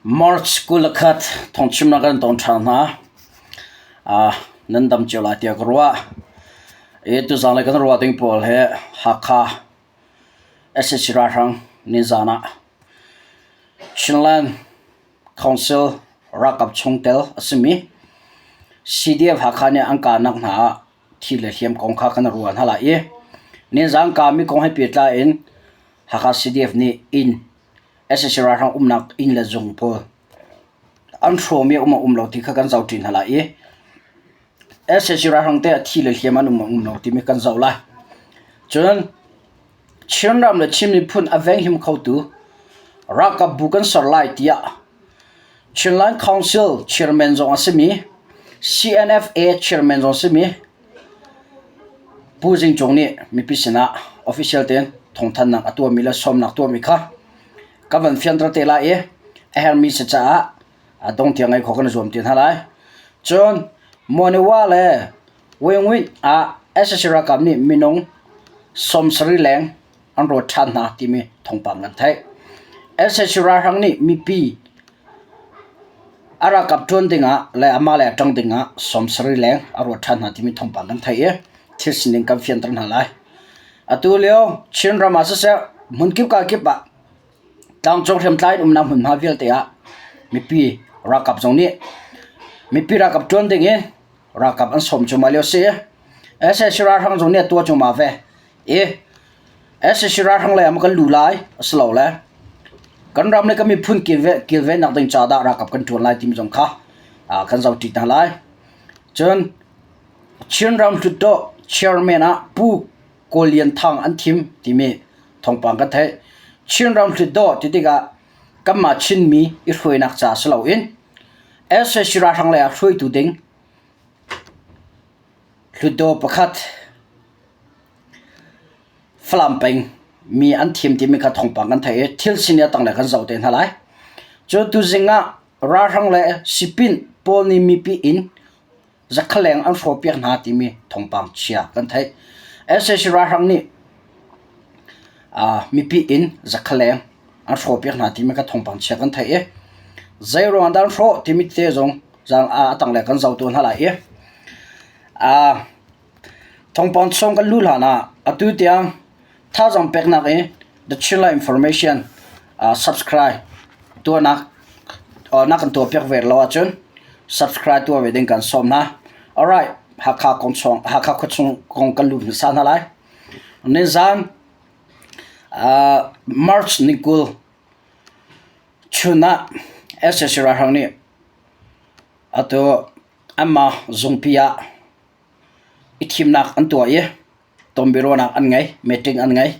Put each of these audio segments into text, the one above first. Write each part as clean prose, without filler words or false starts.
March 21 thawngchimnak kan ton ṭhan hna. Nan dam cio lai tiah ka ruah. I tuzaan le kan ruah ding pawl hi Hakha sac ralhrang nizaan ah Chinland Council ralkap chungtel a simi CDF Hakha nih an kahnak hna ah thi le hliam kong kha kan ruah hna lai i nizaan kahmi kong he pehtlai in Hakha CDF nih inn sac ralhrang umnak inn le zung pawl an hrawmi a um a um lo ti kha kan zohṭi hna lai i sac ralhrang te a thi le hliam an um a um lo timi kan zoh lai. Cun Chinram le Chin miphun a venghim khotu ralkap bu kan ser lai tiah Chinland Council chairman zong a simi CNFA chairman zong a simi Pu Zing Cung nih mipi sinah official tein thawngthanhnak a tuahmi le sawmnak tuahmi kha ka van fianter te lai i a herhmi si caah a dong tiang ngei khawh kan i zuam ti hna lai. Cun Monywa le Wingwin ah sac ralkap nih minung 70 leng an rawt ṭhan hna timi thawngpang kan theih. Sac ralhrang nih mipi a ralkap ṭuan dingah le amah le a ṭang dingah 70 leng a rawt ṭhan hna timi thawngpang kan theih i thil sining kan fianter hna lai. Atu lio Chinram ah siseh hmunkip kakip ah tlangcung hriamtlai in umnak hmunhma vialte ah mipi ralkap zong nih mipi ralkap ṭuan ding in ralkap an sawm cuahmah lio a si. Sac ralhrang zong nih a tuah cuahmah ve i sac ralhrang lei ah maw kan lu lai a si lo le kan ram le kan miphun kilvennak ding caah dah ralkap kan ṭuan lai timi zong kha kan zohṭi hna lai. Cun Chinram Hluttaw chairman ah Pu Kawl Lian Thang an thim timi thawngpang kan theih. Chinram Hluttaw ti tikah kanmah Chinmi i hruainak ca si loin sac ralhrang lei ah hruaitu ding Hluttaw pakhat Falam peng mi an thim timi kha thawngpang kan theih i thil sining a tanglei kan zoh te hna lai. Cu tuzing ah ralhrang le sipin pawl nih mipi inn zakhaleng an hrawhpiak hna timi thawngpang chia kan theih. Sac ralhrang nih mipi inn zakhaleng an hrawhpiak hna timi kha thawngpang chia kan theih i zei ruangah dah an hrawh timi te zong a tanglei kan zoh tu hna lai i thawngpang chung kan luh hlan ah atu tiang thazaang peknak i The Chinland Information subscribe tuahnak na kan tuahpiak ve lo ahcun subscribe tuah ve ding kan sawm hna. Alright, Hakha kong chung Hakha khuachung kong kan lut hmasa hna lai. Nizan March ni 20 chun ah sac ralhrang nih atu anmah zungpi ah i thimnak an tuah i tonbiaruahnak an ngei, meeting an ngei.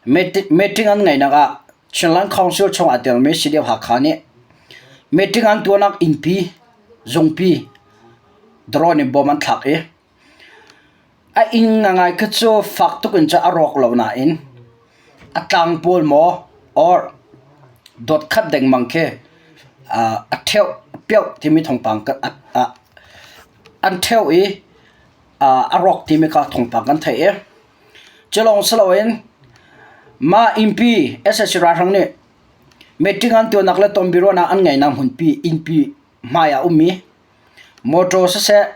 Meeting an ngeihnak ah Chinland Council chung aa telmi CDF Hakha nih meeting an tuahnak innpi, zungpi drone in bom an thlak i a inn ngangai khi cu fak tuk in cu a rawk lo nain a tlang pawl maw or dot khat dengmang khi a ṭheuh a pioh timi thawngpang an ṭheuh i a rawk timi kha thawngpang kan theih i cu lawng si loin mah innpi sac ralhrang nih meeting an tuahnak le tonbiaruahnak an ngeihnak hmunpi innpi hmai ah ummi motor siseh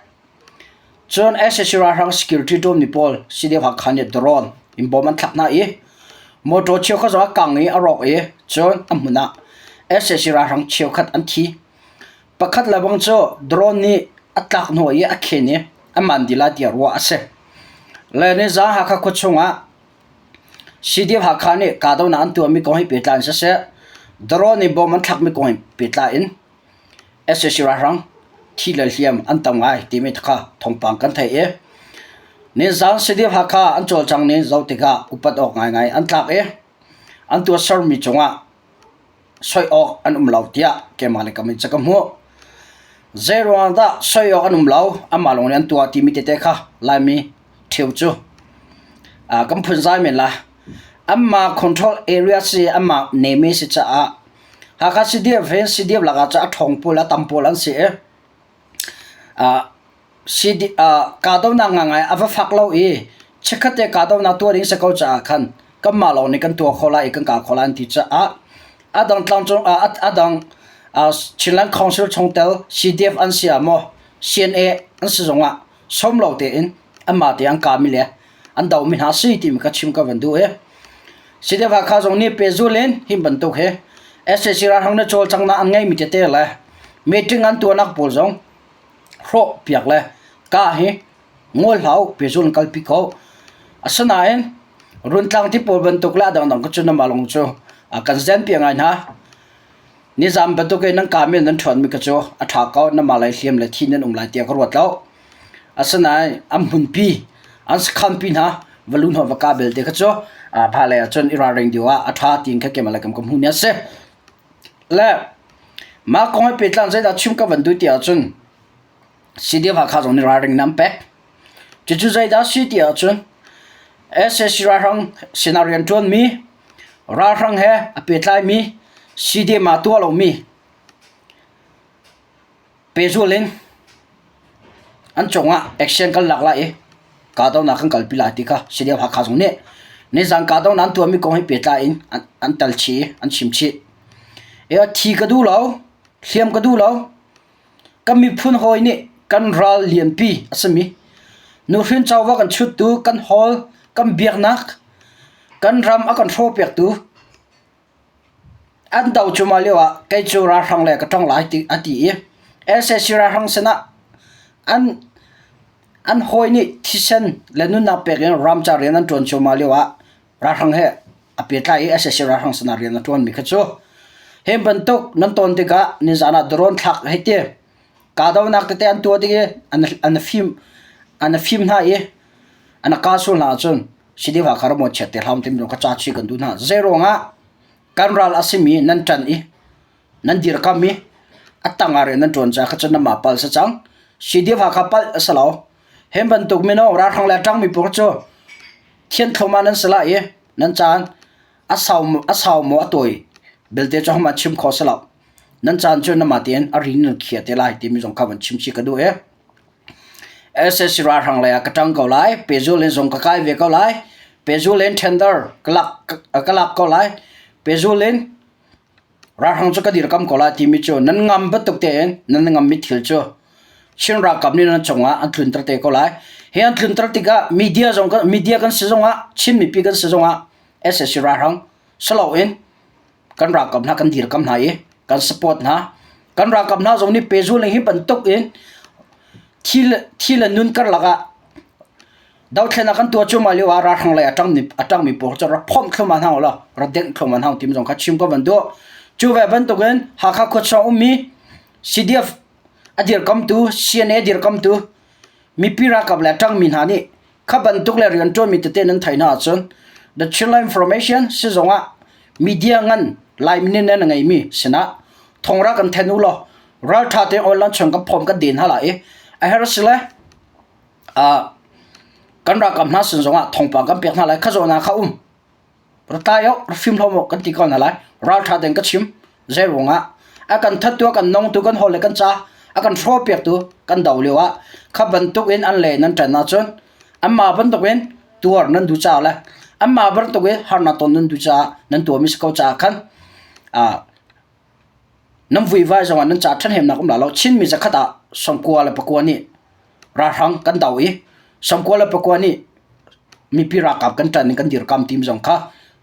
cun sac ralhrang security ṭuanmi pawl CDF Hakha nih drone in bom an thlak hna i motor cheukhat zong a kang i a rawk i cun a hmun ah sac ralhrang cheukhat an thi. Pakhat le bang cu drone nih a tlak hnawh i a khen i a man dih lai tiah ruah a si. Le nizaan Hakha khuachung ah CDF Hakha nih kahdohnak an tuahmi kong he pehtlai in siseh, drone in bom an thlakmi kong he pehtlai in sac ralhrang thi le hliam an tam ngai timi kha thawngpang kan theih i nizaan CDF Hakha an cawlcang ning zoh tikah upat awk ngaingai an tlak i an tuahsermi cungah soi awk an um lo tiah keimah le ka mit cu ka hmuh. Zei ruangah dah soi awk an um lo, anmah lawng nih an tuah timi tete kha Laimi ṭheo cu kan phunzai men la. Anmah control area si anmah name si caah Hakha CDF hi CDF lakah cu a ṭhawng pawl a tam pawl an si i Kahdohnak ngaingai a va fak lo i chikkhat te kahdohnak tuah ding si ko caah khan kanmah lawng nih kan tuah khawh lai i kan kah khawh lai an ti caah a dang tlangcung a dang Chinland Council chungtel CDF an si ah maw CNA an si zongah sawm lo tein anmah te an kami le an domi hna si timi ka chim ka van duh i CDF Hakha zong nih pehzul in hi bantuk hi sac ralhrang nih cawlcanghnak an ngeimi tete le meeting an tuahnak pawl zong hrawh piak le kah hi ngol hlah u pehzul in kalpi ko. Asinain Runtlang ti pawl bantuk le a dangdang ka cu namah lawng cu kan zen piak ngai hna. Nizam bantuk in nan kami nan ṭhawnmi kha cu a ṭha ko, nanmah lei hliam le thi nan um lai tiah ka ruat lo. Asinain an hmunpi, an sakhanpi hna va lu hnawh va kah belte kha cu hmailei ah cun i ralring deuh ah a ṭha tiin kha keimah le kam ka hmuh ni a si. Le mah kong he pehtlai zeidah chim ka van duh ti ahcun CDF Hakha zong nih ralring nan pek. Cucu zeidah a si ti ahcun sac ralhrang sinah rianṭuanmi, ralhrang he a pehtlaimi, CDM ah tuah lomi pehzul in an cungah action kan lak lai i kahdohnak kan kalpi lai ti kha CDF Hakha zong nih nizan kahdohnak an tuahmi kong he pehtlai in an tel chih i an chim chih. Thi ka duh lo, hliam ka duh lo, Kan miphun hawi nih kan ral lianpi a simi nuhrin covo kan chuttu, kan hawl, kan biaknak, kan ram a kan hrawhpiaktu an do cuahmah lio ah kei cu ralhrang le ka ṭong lai ti a ti i sac ralhrang sinah an an hawi nih thisen le nunnak pek in ramcar rian an ṭuan cuahmah lio ah ralhrang he a pehtlai i sac ralhrang sinah rian a ṭuanmi kha cu hi bantuk nan ton tikah nizan ah drone thlak hei ti kahdohnak tete an tuah tik i an fim an fim hna i an kah sual hna ahcun CDF Hakha ram chiat te hlah timi ka ca chih kan duh hna. Zei ruangah kan ral a simi nan ṭan i nan dirkam i a tang ah rian nan ṭuan caah kha cun nanmah palh si cang. CDF Hakha palh a si lo. Hi bantuk mino ralhrang le a ṭangmi pawl cu thian thluahmah nan si lai i nan caan a sau a sau maw a tawi belte cu hohmanh chim khawh si lo. Nan caan cu namah tein a rin nan khia te lai timi zong kha van chim chih ka duh i sac ralhrang lei ah ka ṭang ko lai, pehzul in zung ka kai ve ko lai, pehzul in tender ka lak ka lak ko lai, pehzul in Ralhrang cu ka dirkam ko lai timi cu nan ngam bantuk tein nan ngammi thil cu Chin ralkap nih nan cungah an tlunter te ko lai. Hi an tlunter tikah media zong media kan si zongah Chin mipi kan si zongah sac ralhrang si loin kan ralkap hna kan dirkam hna i kan support hna. Kan ralkap hna zong nih pehzul in hi bantuk in thi le nun karlak ah Dothlennak kan tuah cuahmah lio ah ralhrang lei a ṭangmi pawl cu rak phomh thluahmah hna ulaw rak dengh thluahmah hna u timi zong kha chim ka van duh. Cu ve bantukin Hakha khuachung ummi CDF a dirkamtu, CNA dirkamtu, mipi ralkap le a ṭangmi hna nih kha bantuk le rianṭuanmi tete nan theih hna ahcun The Chinland Information sizung ah media ngan Laimi nih nan ngeimi sinah thawng rak kan then u law ralṭha tein online chung kan phawm kan den hna lai i a herh si le Kan ralkap hna sin zongah thawngpang kan pek hna lai. Kha zawn ah kha um. Ra tlai awk, ra fim hlawm awk kan ti ko hna lai. Ralṭha tein ka chim. Zei ruangah a kan thattu, a kan nongtu, kan hawl le kan ca a kan hrawhpiaktu kan do lio ah kha bantuk in an le nan ṭan ahcun anmah bantuk in tuar nan duh caah le anmah bantuk in harnak ton nan duh caah nan tuahmi si ko caah khan Nan vuivai zongah nan ca ṭhahnemnak um lai lo. Chinmi zakhat ah 99 nih ralhrang kan do i 99 nih mipi ralkap kan ṭan i kan dirkam tim zong kha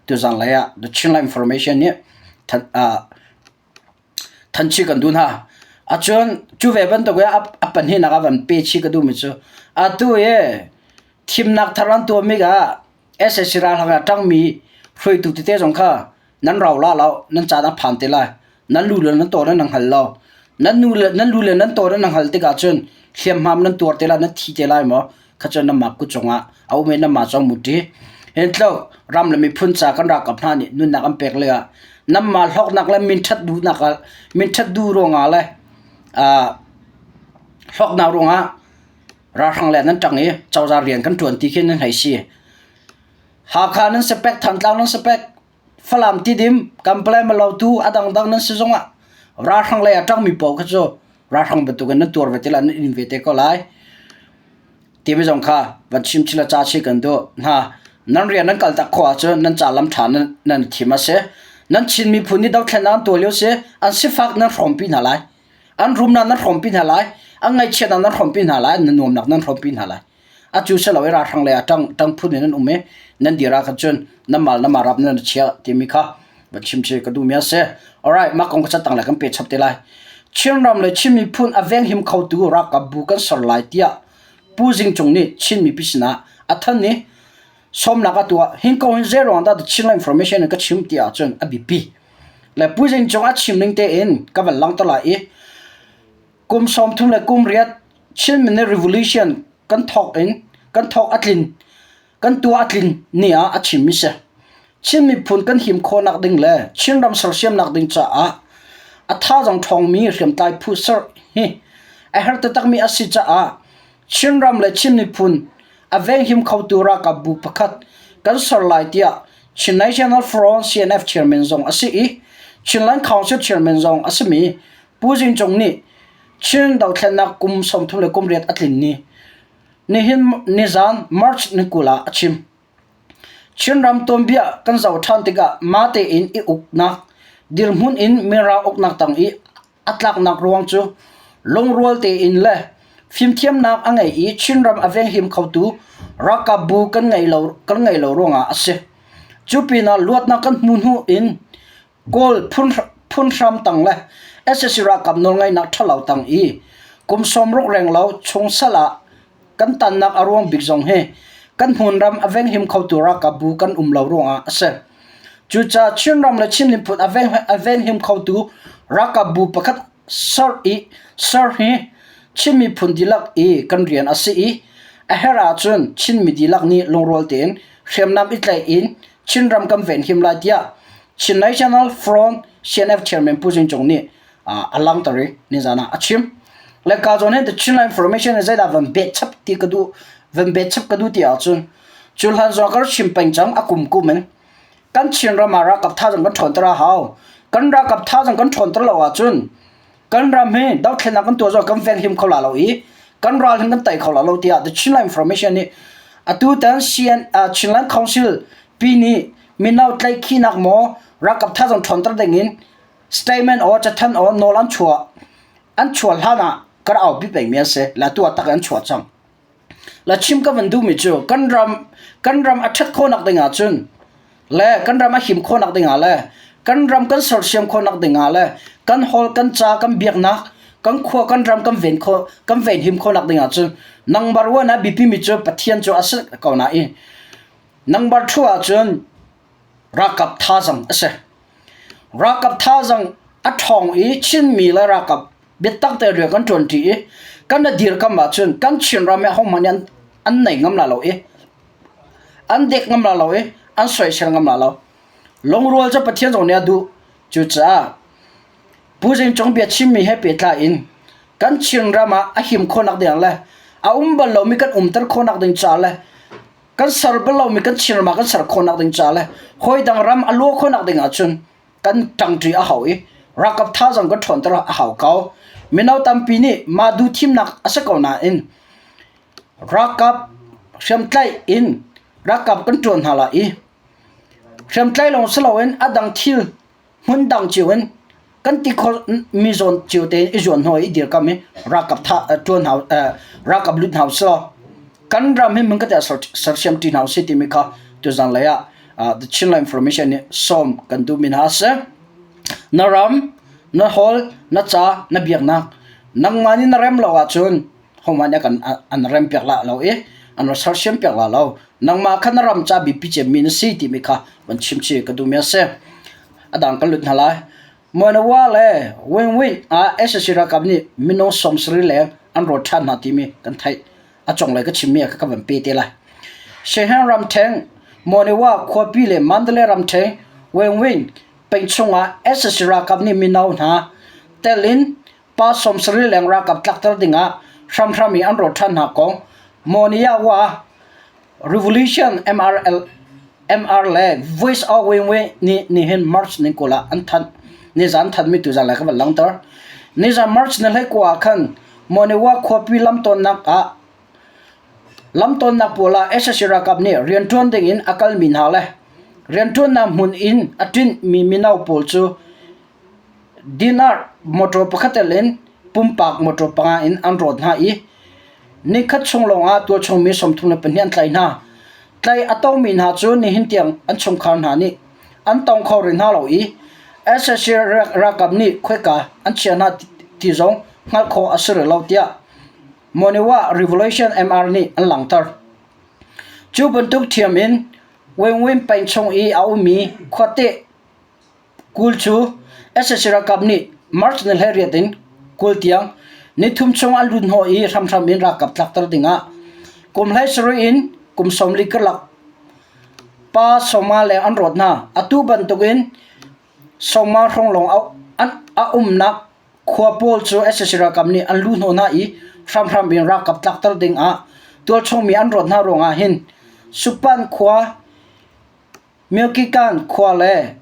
tuzan lei ah The Chinland Information nih thanchi kan duh hna. Acun cu ve bantuk i a pahnihnak ah van pe chih ka duhmi cu atu i thimnak thar an tuahmi ah sac ralhrang ah ṭangmi hruaitu tete zong kha nan rau la lo nan caan a phan te lai nan lu le nan taw nan hngal lo nan nu le nan lu le nan taw nan hngal tikah cun hliamhmam nan tuar te lai nan thi te lai maw kha cun nanmah kut cungah a um i nanmah cong muṭi hintlo ram le miphun ca kan ralkap hna nih nunnak an pek le ah nanmah hlawknak le min ṭhat duhnak ah min ṭhat duh ruangah le hlawknak ruangah ralhrang le nan ṭang i cozah rian kan ṭuan ti khi nan hei si Hakha nan si pek, Thantlang nan si pek, Falam Tidim, Kampalay Malotu a dangdang nan si zongah ralhrang lei a ṭangmi paoh kha cu ralhrang bantukin nan tuar ve te lai, nan in ve te ko lai. Timi zong kha van chim chila ca chi kan duh hna. Nan rian nan kal tak khawh ahcun nan ca lam ṭha nan, nan thim a si. Nan Chin miphun nih dothlennak an tuah lio si, an sifak nan hrawmpi hna lai. An rumnak nan hrawmpi hna lai. An ngaihchiatnak nan hrawmpi hna lai. An nuamnak nan hrawmpi hna lai. Atu si lo i ralhrang lei ah ṭang ṭang phun in nan um i nan dir ah khan cun nan mal nan rap nan chia timi kha van chim ci ka duhmi a si. Alright, mah kong ka catang le kan pe chap te lai. Chinram le Chin miphun a venghim khotu ralkap bu kan ser lai tiah Pu Zing Cung nih Chin mipi sinah a than i sawmnak a tuah. Hin kong hi zei ruang dah Chin Information in ka chim ti ahcun a biapi. Le Pu Zing Cung a chim ning tein ka van langhter lai i kum 30 le kum riat Chin Mini Revolution kan thawk in kan thawk a tlin kan tuah a tlin ni ah a chimmi si. Chin miphun kan him khawhnak ding le Chinram sersiamnak ding caah a thazaang ṭhawngmi hriamtlai phu ser hi a herh taktakmi a si caah Chinram le Chin miphun a venghim khotu ralkap bu pakhat kan ser lai tiah Chin National Front CNF chairman zong a si i Chinland Council chairman zong a simi Pu Zing Cung nih Chin dothlennak kum 30 le kum riat a tlin ni nihin nizan March ni 20 ah a chim. Chinram tuanbia kan zoh ṭhan tikah mah tein i uknak dirhmun in Mirang uknak tang i a tlaknak ruang cu lungrual tein le fimthiamnak a ngei i Chinram a venghim khotu ralkap bu kan ngei lo, kan ngei lo ruangah a si. Cu pinah luatnak kan hmuh hnu in Kawl phunhram tang le sac ralkap nawlngeihnak ṭhalo tang i kum 60 renglo chung sal ah kan tannak a ruang bik zong hi kan hmunram a venghim khotu ralkap bu kan um lo ruangah a si. Cucaah Chinram le Chin miphun a venghim khotu ralkap bu pakhat ser i ser hi Chin miphun dihlak i kan rian a si i a herh ahcun Chinmi dihlak nih lungrual tein hriamnam i tlaih in Chinram kan venhim lai tiah Chin National Front CNF Chairman Pu Zing Cung nih a langhter i nizan ah a chim. Le ka zawn hin the Chinland Information in zeidah van bet chap ti ka duh van bet chap ka duh ti ahcun cu hlan zong ka chim peng cang a kum kum in kan Chinram ah ralkap tha zong kan ṭhawnter a hau. Kan ralkap tha zong kan ṭhawnter lo ahcun kan ram hi dothlennak kan tuah zong kan venghim kho la lo i kan ral hin kan tei kho la lo tiah the Chinland Information nih atu tan CN uh, Chinland Council pi nih mino tlaihkhihnak maw ralkap thazaang ṭhawnter ding in statement aw cathanh aw nawl an chuah an chuah hlan ah kan aupi pengmi an si la tu ah tak an chuah cang la chim ka van duhmi cu kan ram kan ram a ṭhat khawhnak ding ahcun le kan ram a him khawhnak ding ah le kan ram kan sersiam khawhnak ding ah le kan hol kan ca kan biaknak kan khua kan ram kan ven kho kan ven him khawhnak ding ahcun number one a biapi mi cu Pathian cu a si ko na i Number two ahcun ralkap thazaang a si. Ralkap thazaang a ṭhawng i Chinmi le ralkap biatak te rian kan ṭuanṭi i kan i dirkam ahcun kan Chinram hi ahohmanh nih an, an nei ngam la lo i an dek ngam la lo i an soisel ngam la lo. Lungrual cu Pathian zong nih a duh. Cucaah Pu Zing Cung bia chimmi he pehtlai in kan Chinram ah a him khawhnak ding le a um bal lomi kan umter khawhnak ding ca le kan ser bal lomi kan Chinram ah kan ser khawhnak ding ca le hawidang ram a luah khawhnak ding ahcun kan ṭangṭi a hau i ralkap thazaang kan ṭhawnter a hau ko. Mino tampi nih mah duh thimnak a si ko nain ralkap hriamtlaih in ralkap kan ṭuan hna lai i hriamtlaih lawng si loin a dang thil hmun dang cio in kan ti kho mi zawn cio tein i zuan hnaw i dirkam i ralkap tha ṭuan hau ralkap lut hna usih kan ram hi mun ka te sersiam ṭi hna usih timi kha tuzan lei ah the Chinland Information nih sawm kan duh mi hna a si. Na ram, na hol, na ca, na biaknak nangmah nih na rem lo ahcun hohmanh nih kan an rem piak la lo i an ra sersiam piak la lo nangmah kha na ram ca biapi cemmi na si timi kha van chim chih ka duhmi a si. A dang kan lut hna lai. Monywa le Wingwin ah sac ralkap nih minung 70 leng an rawt ṭhan hna timi kan theih. A cunglei ka chimmi ah ka van pe te lai. Shehan ramṭheng, Monywa khuapi le Mandalay ramṭheng, Wingwin peng chungah sac ralkap nih mino hna tel in pa 70 leng ralkap tlakter dingah hramhram in an rawt ṭhan hna kong Monywa Revolution MRL MR le Voice of Wingway nih nihin March ni 20 ah an thanh. Nizan thanmi tuzan lai ka van langhter. Nizan March ni 19 ah khan Monywa khuapi lamtawnnak ah lamtawnnak pawl ah sac ralkap nih rianṭuan ding in a kalmi hna le. Rianṭuannak hmun in a ṭinhmi mino pawl cu dinar mawṭaw pakhat tel in pumpak mawṭaw panga in an rawt hna i nikhat chung lawngah tualchung mi 32 an tlaih hna. Tlaih a tongmi hna cu nihin tiang an chungkhar hna nih an tong kho rih hna lo i sac ralkap nih khoika an chiah hna ti zong hngalh khawh a si rih lo tiah Monywa Revolution MR nih an langhter. Cu bantuk ṭhiam in Wingwin peng chung i a ummi khuate kul cu sac ralkap nih March ni 18 in 20 tiang nithum chung an lut hnawh i hramhram in ralkap tlakter dingah kum 17 in kum 40 karlak pa sawma leng an rawt hna. Atu bantukin sawma hrawng lawng a umnak Khua pawl cu sac ralkap nih an luhhnawh hna i hramhram in ralkap tlakter dingah tualchungmi an rawt hna ruangah hin Supan khua, Myokikan khua le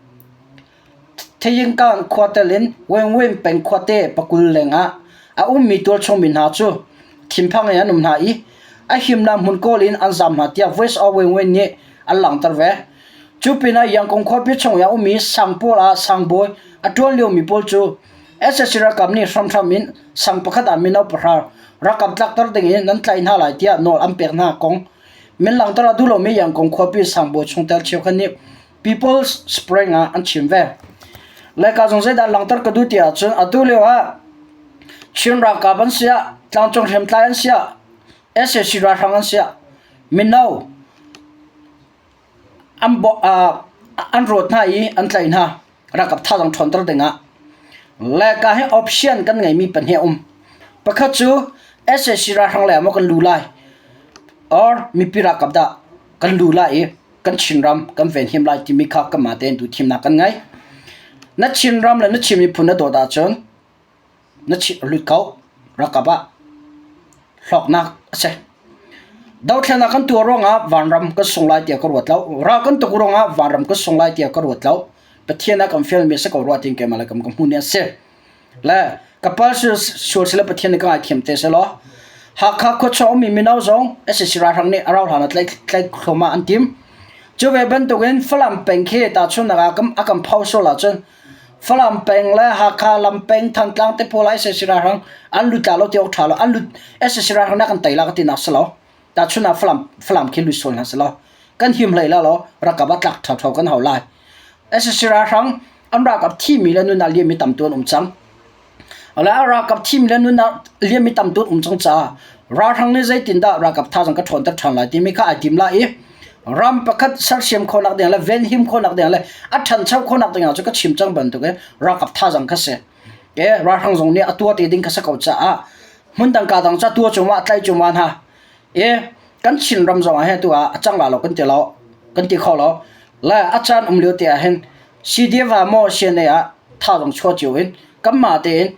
Thayingkan khua tel in Wengwin peng khuate pakul lengah a ummi tualchungmi hna cu thinphang in an um hna i a himnak hmun kawl in an zaam hna tiah Voice of Wengwin nih an langhter ve. Cu pinah Yangon khuapi chung i a ummi sang pawl ah sangbawi a ṭuan liomi pawl cu sac ralkap nih hramhram in sang pakhat ah mino pahra ralkap tlakter ding in nan tlaih hna lai tiah nawl an pek hna kong min langhter a duh lomi Yangon khuapi sangbawi chungtel cheukhat nih People's Spring ah an chim ve. Laica zong zeidah langhter ka duh ti ahcun atu lio ah Chin ralkap an si ah, tlangcung hriamtlai an si ah, sac ralhrang an si ah, mino an rawt hna i an tlaih hna. Ralkap thazaang ṭhawnter dingah. Laica hi option kan ngeimi pahnih a um. Pakhat cu sac ralhrang lei ah maw kan lu lai or mipi ralkap dah kan lu lai i kan Chinram kan venhim lai timi kha kanmah tein duhthimnak kan ngei. Na Chinram le na Chin miphun na dawt ahcun na lut ko ralkap ah hlawknak a si. Dothlennak kan tuah ruangah vanram kan sung lai tiah ka ruat lo. Ral kan tuk ruangah vanram kan sung lai tiah ka ruat lo. Pathian a kan fialmi a si ko rua tiin keimah le kam ka hmuh ni a si. Le ka pal sual sile Pathian nih ka ngaithiam te selaw Hakha khuachung ummi mino zong sac ralhrang nih a rauh hlan ah tlaih tlaih thluahmah an tim. Cu ve bantukin Falam peng khi tahchunhnak ah a kan pho sual ahcun Falam peng le Hakha lam peng Thantlang te pawl ah sac ralhrang an lut la lo ti awk ṭha lo. An lut sac ralhrang nih a kan tei la ka tinak si lo. Tahchun ah Falam Falam khi lut sual hna selaw kan him hlei la law ralkap ah tlak ṭhawṭhaw kan hau lai. sac ralhrang an ralkap thimi le nunnak liammi tam tu an um cang. Le a ralkap thimi le nunnak liammi tam tu an um cang caah ralhrang nih zeitindah ralkap thazaang ka ṭhawnter ṭhan lai timi kha ai tim lai i ram pakhat sersiam khawhnak ding le venhim khawhnak ding le a ṭhancho khawhnak ding ah cu ka chim cang bantukin ralkap thazaang kha si. Ke ralhrang zong nih a tuah te ding kha si ko caah hmundang ka dang ca tua cungah tlai cungah hna i kan Chin ram zong ah hin tu ah a cang la lo kan ti lo kan ti kho lo le a caan um lio te ah hin CDF ah maw CNA ah thazaang chuah cio in kanmah tein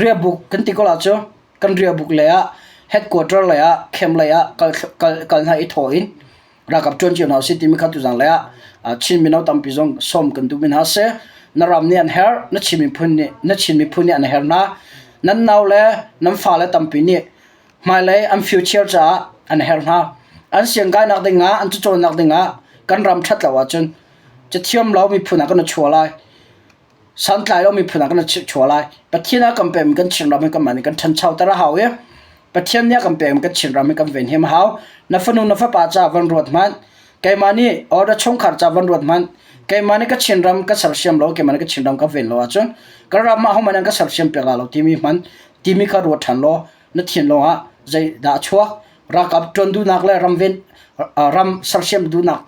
riahbuk kan ti ko la cu kan riahbuk lei ah headquarter lei ah camp lei ah kal kal kal hna i thaw in ralkap ṭuan cio hna usih timi kha tuzang lei ah Chin mino tampi zong sawm kan duhmi hna si. Na ram nih an herh, na Chin miphun nih na Chin miphun nih an herh hna. Nan nau le nan fale tampi nih hmailei an future caah an herh hna. An siangkainak dingah, an cacawnnak dingah kan ram ṭhat lo ahcun cathiam lo miphun ah kan i chuah lai. Santlai lo miphun ah kan i chuah lai. Pathian a kan pekmi kan Chinram hi kanmah nih kan ṭhanchoter a hau i Pathian nih a kan pekmi kan Chinram hi kan venhim a hau. Na fanu na fapa caah van ruat hmanh. Keimah nih or na chungkhar caah van ruat hmanh. Keimah nih ka Chinram ka sersiam lo, keimah nih ka Chinram ka ven lo ahcun ka ram ah hohmanh an ka sersiam piak la lo timi hman timi kha ruat ṭhan law na thinlung ah zeidah a chuak ralkap ṭuan duhnak le ram ven ram sersiam duhnak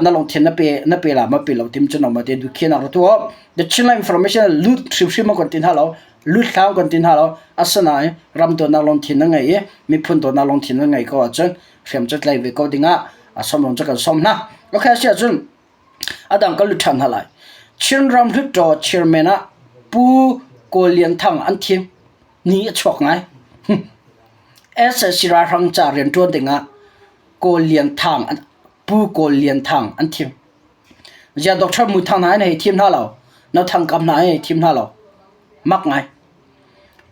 na lungthin na pe na pe la ma pe lo tim cu nangmah te dukhinak ra tuah the Chinland information lut hrimhrim kan tin halo lut hlang kan tin halo asinain ram dawtnak lungthin na ngei i miphun dawtnak lungthin na ngei ko ahcun hriam cu tlai ve ko dingah a som cu kan som hna okay si ahcun adang kan lut ṭhan hna lai Chinram Hluttaw chairman ah Pu Kawl Lian Thang an thim ni a chuak ngai SSC ralhrang ca rianṭuan dingah Kawl Lian Thang Pu Kawl Lian Thang an thim. Ziah Doctor Mu Thang hna an hei thim hna lo. No Thang Kam hna an hei thim hna lo. Mak ngai.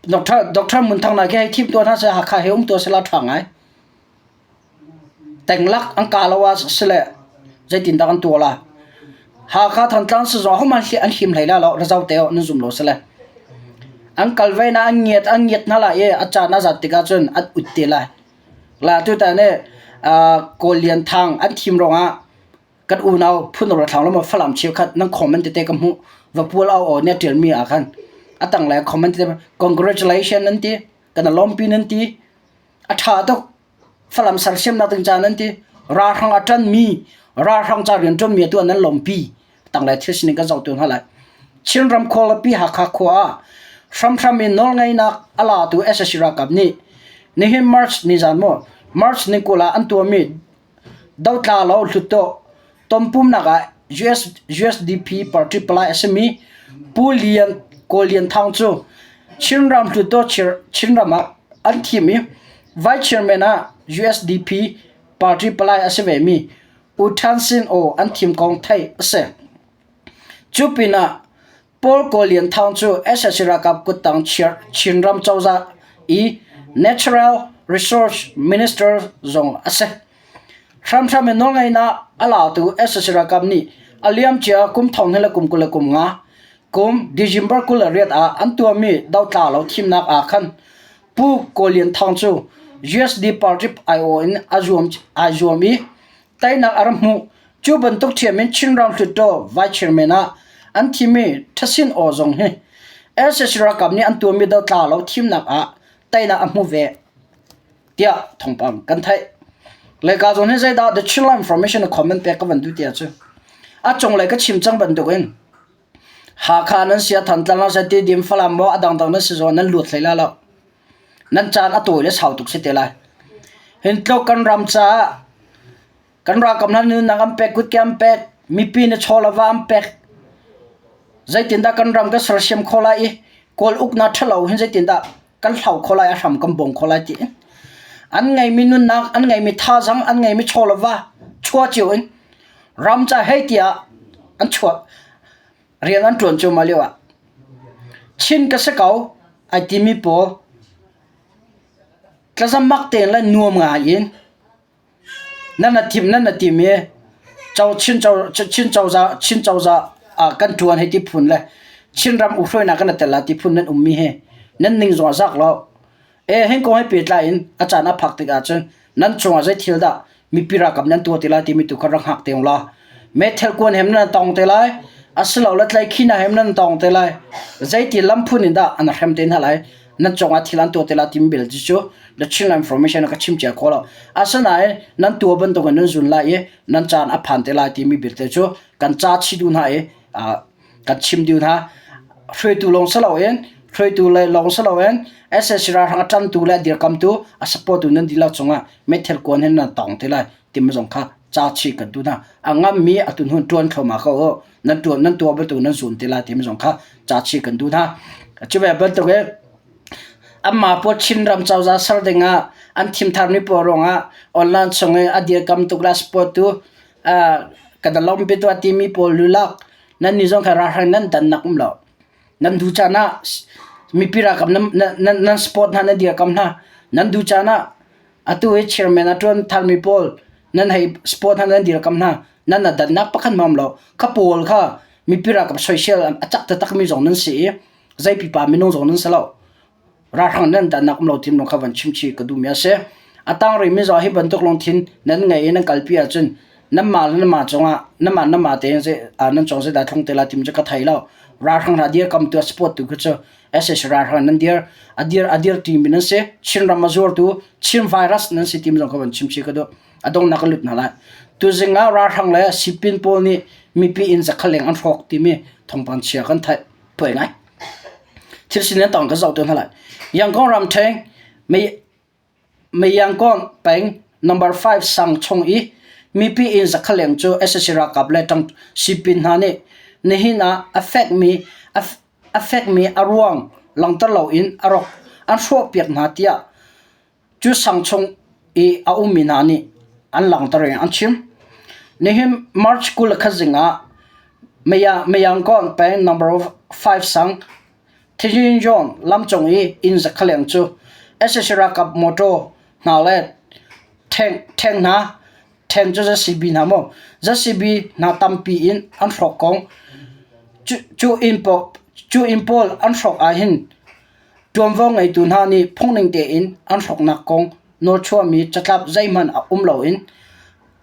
Doctor Doctor Mun Thang hna khi hei thim tuah hna seh Hakha he um tuah sela ṭha ngai. Tenglak an ka lo ah sile. Zeitindah kan tuah la? Hakha Thantlang sizung ahohmanh an him hlei la lo, ra zoh te uh, nan zum lo si le. An kal ve na an ngiat an ngiat hna lai i a caan a zat tikah cun an ut te lai. La tutan i Kawl Lian Thang an thim ruangah kan unau phun ro thlang lo Falam cheukhat nan comment tete ka hmuh vapual au aw nih a ṭialmi ah khan a tanglei comment tete congratulation nan ti kan lawmpi nan ti a ṭha tuk Falam sersiamnak ding ca nan ti ralhrang a ṭanmi ralhrang ca rian ṭuanmi atu ah nan lawmpi tanglei thil sining kan zoh tu hna lai Chinram khualipi Hakha khua ah hramhram in nawlngeihnak a latu sac ralkap nih nihin March nizan maw March ni 20 ah an tuahmi Dotla lo Hluttaw tonpumnak ah US, USDP party palai a simi Pu Lian Kawl Lian Thang cu Chinram Hluttaw Chinram ah an thim i Vice Chairman ah USDP party palai a si vemi U Than Sin Oo an thim kong theih a si. Cu pinah Paul Kawl Lian Thang cu sac ralkap kuttang Chinram cozah i Natural Resource Minister zong a si. Hramhram in nawlngeihnak a latu sac ralkap nih a liamcia kum thong le kum 25 kum December 28 ah an tuahmi dotla lo thimnak ah khan Pu Kawl Lian Thang cu USD party aiawh in ai zuam i teinak a rak hmuh. Cu bantuk ṭhiam in Chinram Hluttaw Vice Chairman ah an thimmi Ṭhasin Aw zong hi sac ralkap nih an tuahmi dotla lo thimnak ah teinak a hmu ve tiah thawngpang kan theih. Leka zong hi zeidah The Chinland Information comment pek ka van duh tiah cu a cunglei ka chim cang bantukin Hakha nan si, Thantlang nan si, Tidim, Falam maw a dangdang nan si zong nan luat hlei lai lo. Nan caan a tawi le sau tuk si te lai. Hin tluk kan ram caah kan ralkap hna nunnak an pek, kutke an pek, mipi na chaw le va an pek. Zeitindah kan ram kan sersiam khawh lai i Kawl uknak ṭhalo hin zeitindah kan hlo khawh lai, a hram kan bawng khawh lai ti in an ngeimi nunnak, an ngeimi thazang, an ngeimi chaw le va chuah cio in ram ca hei tiah an chuah rian an ṭuan cuahmah lio ah Chin ka si ko ai timi pawl tlazam mak tein le nuam ngai in nan a thim nan a tim i Chin cozah Chin cozah ah kan ṭuan hei ti phun le Chinram uhruainak kan i tel ah ti phun nan ummi hi nan ning zong a zak lo. E hin kong he pehtlai in a caan a phak tik ahcun nan cungah zei thil dah mipi ralkap nan tuah ti lai timi tu kha rak hngak te la. Meithal kuan hem nan tong te lai asilole tlaikhi hem nan tong te lai. Zeiti lam phun in dah an hrem te hna lai nan cungah thil an tuah te lai timi bel cu the Chin information ka chim cia kho lo. Asinain nan tuah bantuk in nan zun lai i nan caan a phan te lai timi belte cu kan ca chih duh hna i kan chim dih hna. Hruaitu lawng si loin hruaitu le lawng si loin sac ralhrang a ṭantu le a dirkamtu a support tu nan dihlak cungah meithal kuan hin nan tong te lai timi zong kha ca chih kan duh hna. A ngammi atu hnu ṭuan thluahmah ko u. Nan ṭuan nan tuah bantuk nan zun te lai timi zong kha ca chih kan duh hna. Cu ve bantuk in anmah pawl Chinram cozah ser dingah an thim tharmi pawl ruangah online chung i a dirkam tuk le a support tu kan lawmpi tuah timi pawl lulak nannih zong kha ralhrang nan dannak um lo. Nan duh caan ah mipi ralkap nan, nan, nan support hna, nan dirkam hna. Nan duh caan ah atu hi chairman a ṭuan tharmi pawl nan hei support hna, nan dirkam hna. Nan na dannak pakhat hmang lo. Kha pawl kha mipi ralkap soisel a cak taktakmi zong nan si i zei pipa minung zong nan si lo. Ralhrang nan dannak um lo tim lawng kha van chim chih ka duhmi a si. A tang rihmi zong hi bantuk lungthin nan ngei i nan kalpi ahcun nanmah le nanmah cungah nanmah nanmah tein nan cong zeidah thlung te lai timi cu ka thei lo. Ralhrang hna dirkamtu a support tu khi cu sac ralhrang nan dir a dir a dir timi nan si. Chinram a zuartu Chin virus nan si timi zong kha van chim chih ka duh. A donghnak ka lut hna lai. Tuzing ah ralhrang le sipin pawl nih mipi inn zakhat leng an hrawk timi thawngpang chia kan theih. Poi ngai. Thil sining tong ka zoh tu hna lai. Yangon ramṭheng Yangon peng number 5 sang chung i mipi inn zakhaleng cu sac ralkap le ṭang sipin hna nih nihin ah a fekmi a fekmi a ruang langhter loin a rawk an hrawhpiak hna tiah Cu sang chung i a ummi hna nih an langhter in an chim. Nihin March 21 zing ah Mayangone peng number 5 sang Thinjinjon lamcung i inn zakhaleng cu sac ralkap motor hna le ṭheng hna. Ṭhen cu ZCB hna maw ZCB hna tampi in an hrawk kong cu inn pawl an hrawk ahhin ṭuanvo ngeitu hna nih phungning tein an hrawknak kong nawlchuahmi catlap zeihmanh a um loin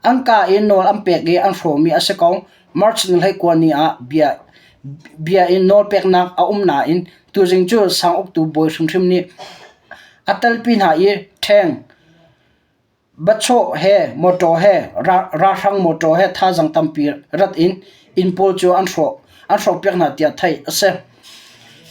an kaa in nawl an pek i an hrawhmi a si ko. March ni 29 ni ah bia in nawlpeknak a um nain tuzing cu sang uktu bawi hrimhrim nih a telpi hna i ṭheng Bachaw he mawṭaw he ralhrang mawṭaw he thazaang tampi rat in inn pawl cu an hrawh an hrawhpiak hna tiah theih a si.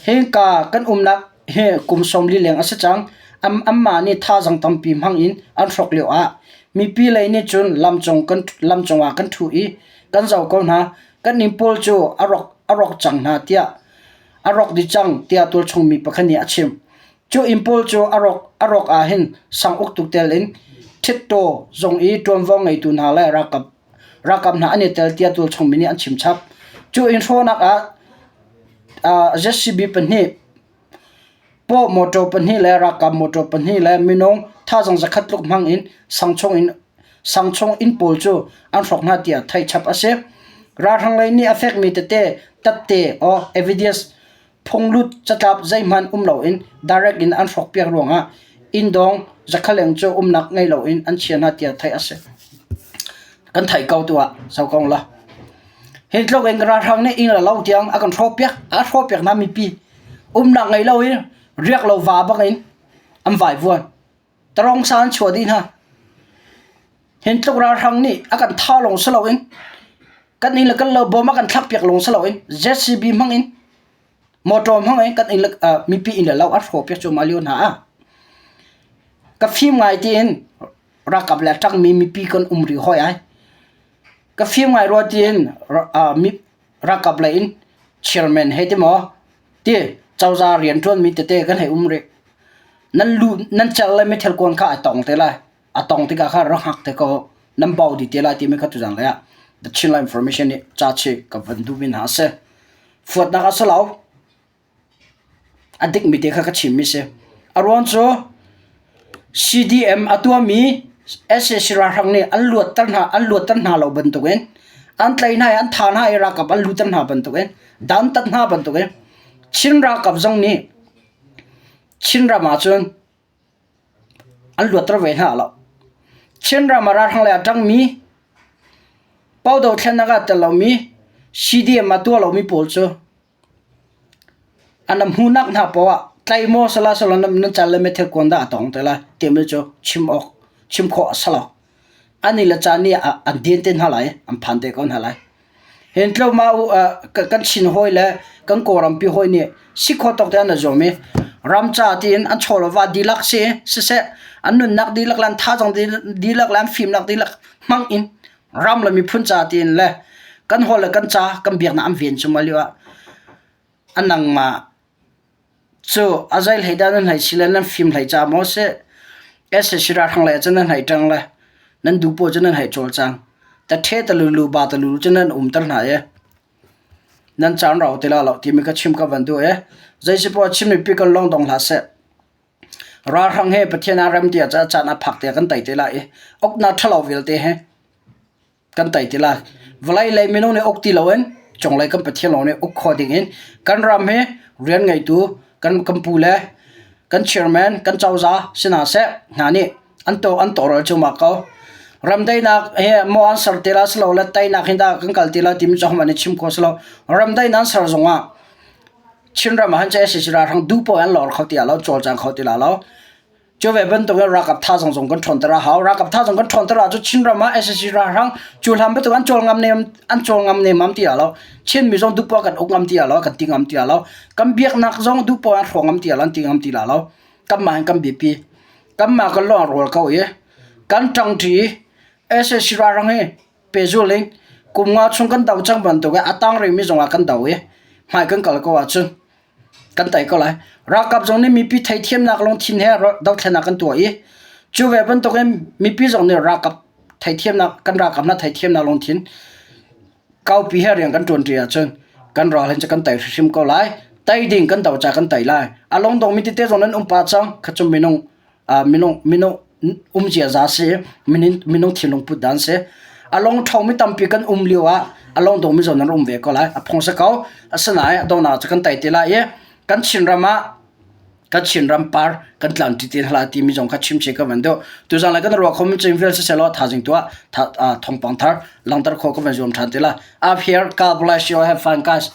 Hika kan umnak hi kum 40 leng a si cang. Anmah nih thazaang tampi hmang in an hrawk lioah mipi lei nih cun lamcung kan lamcung ah kan ṭhu i kan zoh ko hna. Kan inn pawl cu a rawk a rawk cang hna tiah a rawk dih cang tiah tualchung mi pakhat nih a chim. Cu inn pawl cu a rawk a rawk ah hin sang uktu tel in Ṭhittaw zung i ṭuanvo ngeitu hna le ralkap ralkap hna an i tel tiah tualchung mi nih an chim chap. Cu inn hrawhnak ah uh, ZCB pahnih, paw motor pahnih le ralkap motor pahnih le minung thazang zakhat tluk hmang in sang chung in sang chung inn pawl cu an hrawk hna tiah theih chap a si. Ralhrang lei nih a fekmi tete tatte or evidence Phunglut catlap zeihmanh um loin direct in an hrawkpiak ruangah inndawng zakhaleng cu umnak ngei loin an chia hna tiah theih a si. Kan theih ko tuah so ko la. Hi tluk in ralhrang nih inn le lo tiang a kan hrawhpiak, a hrawhpiak hna mipi umnak ngei lo in riak lo va bang in an vaivuan. Tarong sa an chuah dih hna. Hin tluk ralhrang nih a kan tha lawng si loin kan inn le kan lo bawm a kan thlakpiak lawng si loin ZCB hmang in motor hmang in kan inn le uh, mipi inn le lo a hrawhpiak cuahmah lio hna ah ka fim ngai tiin ralkap le ṭangmi mipi kan um rih hoi ai. Ka fim ngai rua tiin uh, mi ralkap lei in chairman hei ti maw ti cozah rianṭuanmi tete kan hei um rih. Nan lu nan cer le meithal kuan kha a tong te lai. A tong tikah kha rak hngak te ko nan bau dih te lai timi kha tuzang lei ah The Chinland Information nih ca chi ka van duhmi hna a si. Fuatnak a si lo. A dikmi te kha ka chimmi si. A ruang cu CDM a tuahmi sac ralhrang nih an luatter hna an luatter hna lo bantukin an tlaih hna i an thah hna i ralkap an lutter hna bantukin dantat hna bantukin Chin ralkap zong nih Chinram ahcun an luatter ve hna lo. Chinram ah ralhrang lei a ṭangmi Pau dothlennak ah tel lomi CDM a tuah lomi pawl cu An hmuhnak hna paoh ah tlai maw sala sala nan cal le meithal kuan dah a tong te lai timi cu chim awk chim khawh a si lo. An i le caan nih an den te hna lai an phan te ko hna lai. Hin tlawmah kan Chin hawi le kan Kawlrampi hawi nih si khawh tawk te an i zuam i ram ca tiin an chaw le va dihlak si siseh an nunnak dihlak le an thazaang dihlak le an fimnak dihlak hmang in ram le miphun ca tiin le kan hawl le kan ca kan biaknak an ven cuahmah lio ah a nangmah cu a zei hlei dah nan hlei si le nan fim hlei ca maw si SAC ralhrang lei ah cun nan hlei ṭang le nan duh poah cu nan hei cawlcang ta ṭhe ta lulu ba ta lulu cu nan umter hna i nan caan rau ti la lo timi ka chim ka van duh i zeisipoah chimmi pi kan lawng dong hlah seh. Ralhrang he Pathian ah rem tiah caan a phak tiah kan tei te lai i uknak ṭhalo vialte he kan tei te lai. Vawlei lei minung nih uk ti loin cunglei kan Pathian lawng nih uk khawh dingin kan ram hi rian ngeitu kan kan pu le kan chairman kan cozah si hna seh hna nih an to an tawlrel cuahmah ko. Ram daihnak hi maw an ser te lai silole teinak hin dah kan kal te lai timi cu ahohmanh nih chim khawh a si lo. Ram daihnak an ser zongah Chinram ah hin sac ralhrang duh poah in an lor kho ti lo, cawlcang kho ti lo. Cu ve bantuk in ralkap thazaang zong kan ṭhawnter a hau. Ralkap thazaang kan ṭhawnter ahcun Chinram ah sac ralhrang cu hlan bantuk an cawl ngam nem an cawl ngam nemam ti lo. Chinmi zong duh poah kan uk ngam ti lo, kan ti ngam ti lo. Kan biaknak zong duh poah an hrawh ngam ti lo, an ti ngam ti lo. Kanmah hin kan biapi. Kanmah kan lawng rawl ko i kan ṭangṭi sac ralhrang hi pehzul in kum nga chung kan do cang bantuk in a tang rihmi zongah kan do i hmai kan kal ko ahcun kan tei ko lai. Ralkap zong nih mipi theithiamnak lungthin he dothlennak kan tuah i cu ve bantukin mipi zong nih ralkap theithiamnak kan ralkap hna theithiamnak lungthin kaupi he rian kan ṭuanṭi ahcun kan ral hin cu kan tei hrimhrim ko lai. Tei ding kan do ca kan tei lai. A lungdongmi tete zong nan um pah cang. Kha cu minung minung minung. um ziaza si, minung thinlung put dan si. A lung ṭhawngmi tampi kan um lio ah a lung dawmi zawn an um ve ko lai. A phung si ko. Asinain a donghnak cu kan tei te lai i kan Chinram ah kan Chinram par kan tlan ṭi te hna lai timi zong kha chim chih ka van duh. Tuzaan le kan ruah khomi cing vial siseh thaizing tu ah thawngpang thar langhter khawh ka van zuam ṭhan te lai. Up here, God bless you. Have fun guys.